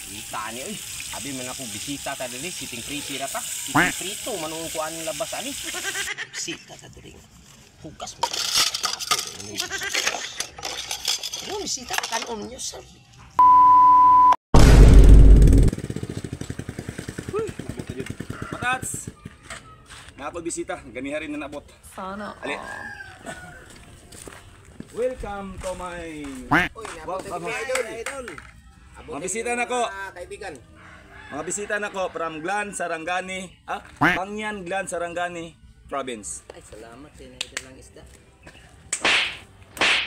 Kita ni oy. Abi man ako bisita ta diri, siting priti ra ta. Siting prito manung kuan labas ani. Bisita ta diri. Hugas mo. Ano bisita kanon niyo sir? Matats! Nato bisita, ganiha rin na nabot. Sana. Ali. Welcome to my Oy, nabot Wow, ni idol. Idol. Mga bisita na ko. Kaibigan. Mga bisita nako from Glan Sarangani, Pangyan Glan Sarangani Province. Ay, salamat eh, idol lang isda.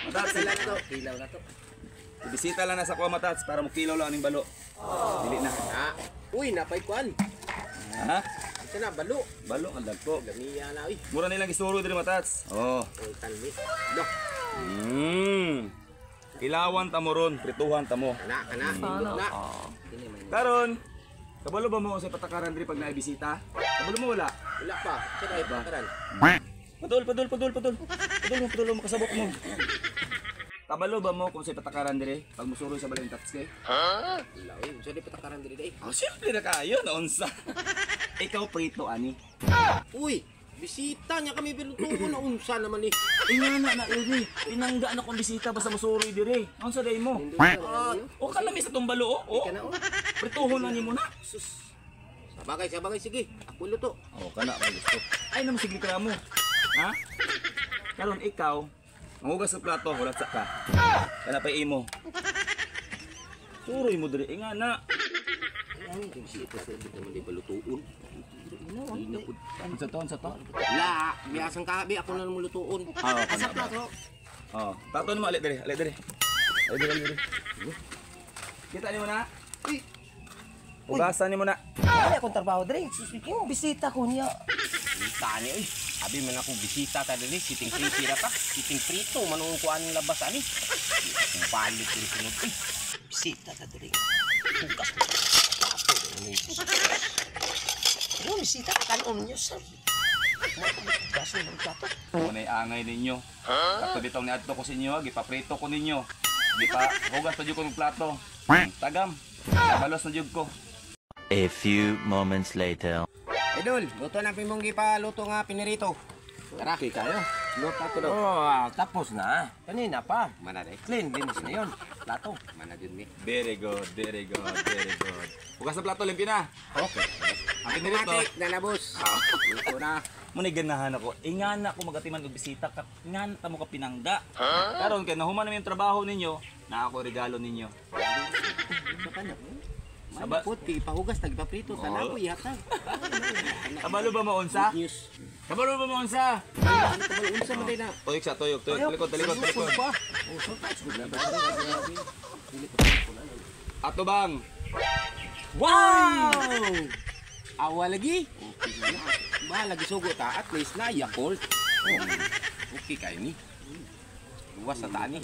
Matats, Sila na to. Kilaw na to. bisita lang na sa kuha Matats para mokilaw lang aning balo. Dili na. Ah. Uy, napay kuan. Ha? Isa na balo. Balo ang dagko. Lamiya na oy. Mura nilang gisuro diri Matats. Oh. Oy, kalmi. Do. Kilawan ta mo ron, prituhan ta mo. Kana kana. Nindot na. Karon, kabalo ba mo sa patakaran diri pag naibisita? Kabalo mo wala? Wala pa. Sa dai pakaran. Padol, padol, padol, padol. Padol mo, padol mo, kasabot mo. Kabalo ba mo kung sa patakaran diri pag musuroy sa balay tats kay? Wala oy, unsa di patakaran diri day? Oh, simple na kayo, naunsa. Ikaw prito ani. Uy, bisita niya kami bilutuon na unsa naman ni. Ingana na iri. Pinangga na kong bisita basta musuroy diri. Unsa day mo? Ah, O kalami sa tumbalo oh. Oh. Prituhon na nimo na. sus. Sabagay, sabagay, sige. Ako luto. Oh, kana may gusto. Ay namo sige ka mo. Ha? Karon ikaw, manghugas sa plato, wala sa ka. Kana pa imo. Suroy mo diri ingana. Ay, bisita sa di naman di balutuon. Unsa to, unsa to? La, biasang kabi ako na lang mulutuon. Ah, Asa kana ba? plato? Oh, tato mo alit diri, alit diri. Alit diri, alit diri. Kita nimo na? Uy. Hugasan nimo na. Ay, akong trabaho diri. Oh, bisita ko niya. Kita ni oy. Abi man ako bisita ta diri, siting priti ra ta. Siting prito manung kuan labas ani. Akong balik diri sunod. Uy, Bisita ta diri. Hugas mo. Ano bisita kanon niyo sir? Hugas mo ng plato. Muna'y angay ninyo. Kato bitong niadto ko sa inyo, ha, gipaprito ko ninyo. Gipa hugas pa jud ko ng plato. Tagam. Balos na jud ko. A few moments later. Idol, luto na pimong gipaluto nga pinirito. Tara. Okay kayo. Luto to daw. Oh, tapos na. Kanina pa. Mana day? Clean linis na yon. Plato. Mana jud mi. Very good, very good, very good. Hugas na plato, limpyo na. Okay. Ang pinirito. Automatic na na boss. Luto na. Muna'y ganahan ako. Ingana ko magatiman og bisita ka. Ingana ta mo ka pinangga. Karon kay nahuman na yung trabaho ninyo, na ako regalo ninyo. Sa kana. Saba- Puti, ipahugas, tagpaprito, tanaw, ihatag. Kabalo ba mo unsa? News. Kabalo ba mo unsa? Ano kabalo unsa man day na? Tuyok sa tuyok, tuyok. Talikod, talikod, talikod. Pa. Ato bang? Wow! Awa lagi. Okay na. Ba lagi sugo ta at least na Yakult. Oh. Okay kay ni. Luwas sa taan ni.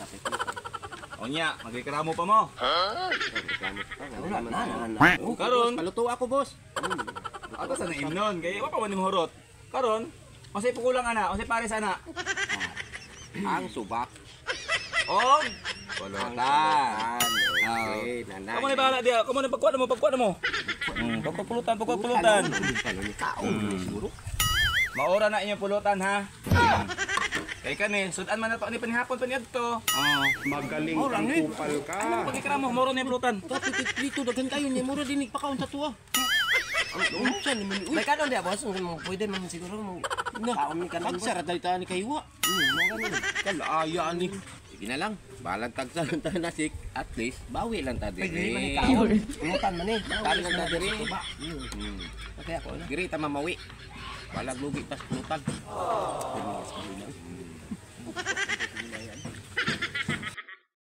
Onya, magreklamo pa mo. Wala na, na, na. Karon, Paluto ako, boss. ato sa naimnon kay wa pa man nimo hurot. Karon, unsay pukulang ana, unsay pares ana? Ang subak. Og pulutan. Okay, nanay. Kamo ni bahala diya, kamo ni pagkuha mo, pagkuha mo. Pagpulutan, pagpulutan. Ano ni kaon ni siguro. Maora na inyong pulutan ha. Kay kani, sudan man na to ni panihapon pa niadto. Oh. Magaling Oh, kang langit. kupal ka. Ano pagkikramo, moro na yung pulutan. Tapos dito daghan kayo ni mura dinig pakaon sa tuwa. Ang unsa ni man uy. May kanon diya, boss. Pwede man siguro mo. Na, Kaon ni kanon, boss. Tagsara dahil tayo ni Kaywa. Mo kanon. Kalaya ni. Sige na lang. Balang tagsa lang tayo na sik. At least, bawi lang ta Pwede man ni diri. kaon. Pulutan man eh. Bawi lang ta diri. Okay ako na. Diri ta mamawi. Walang lugi tas pulutan.